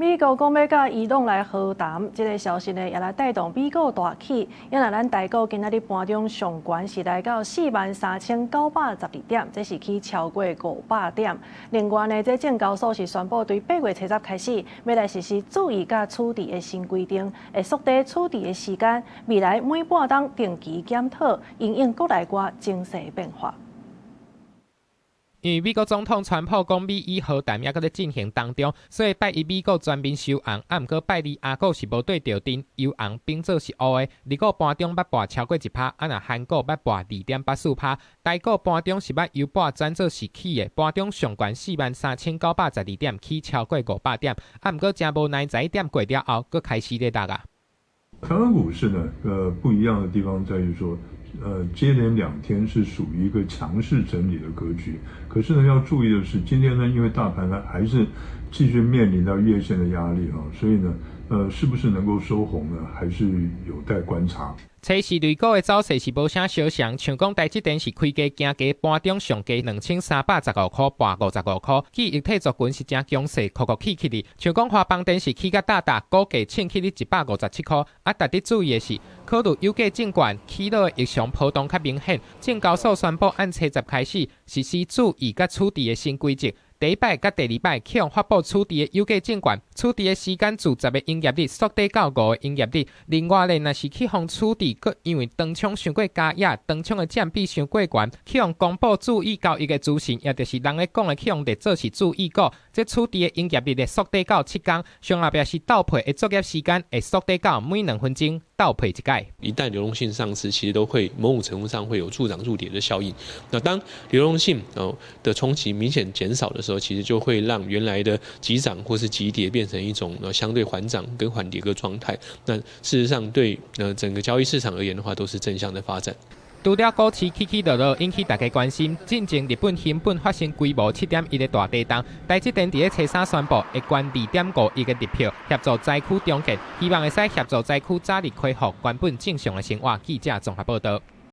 美國講欲佮伊朗來和談，這个消息呢，也來帶動美股大起。因為咱台股今仔日盤中上懸是來到43,912點，這是起超過500點。另外呢，這證交所是宣布對8月初十開始，欲來實施注意佮處置的新規定，會縮短處置的時間，未來每半鐘定期檢討，因應國內外情勢變化。因為美國總統川普講美伊和談猶閣咧進行當中，所以拜一美股全面收紅，啊，毋過拜二亞股是無綴著陣，由紅變做是烏的。日股盤中捌跋超過1趴，啊，若韓股捌跋2.84趴，台股盤中是捌由跋轉做是起的，盤中上懸43,912點，起超過500點，啊，毋過誠無奈11點過了後，閣開始咧落啊。台灣股市呢，不一樣的地方在於說，接連2天是屬於一個強勢整理的格局。可是呢，要注意的是，今天呢，因為大盤呢還是繼續面臨到月線的壓力哈，所以呢，是不是能夠收紅呢，還是有待觀察。初四類股的走勢是無啥相像，像講台積電是開低行低，盤中上低2335塊，跋55塊。記憶體族群是誠強勢，箍箍起起的。像講華邦電是起甲大大，股價衝起咧157塊。啊，值得注意的是，考慮有價證券起落的異常波動較明顯，證交所宣布按初十開始實施注意佮處置的新規則。第一擺佮第二擺去予發布處置的有價證券，處置的時間自10個營業日縮短到5個營業日。另外咧，若是去予處置，閣因為當沖傷過加壓，當沖的佔比傷過懸，去予公布注意交易的資訊，也就是人咧講的去予列做是注意股，這處置的營業日會縮短到7天。上後壁是倒配的作業時間會縮短到每2分鐘倒配一擺。一旦流動性喪失，其實都會某種程度上會有助漲助跌的效應。那當流動性哦的衝擊明顯減少的時候，其實就會讓原來的急漲或是急跌變成一種相對緩漲跟緩跌的狀態。那事實上對整個交易市場而言的話，都是正向的發展。除了股市起起落落引起大家關心，進前日本熊本發生規模7.1的大地動，台積電佇咧初三宣布會捐2.5億的日票協助災區重建，希望會使協助災區早日恢復原本正常的生活。記者綜合報道。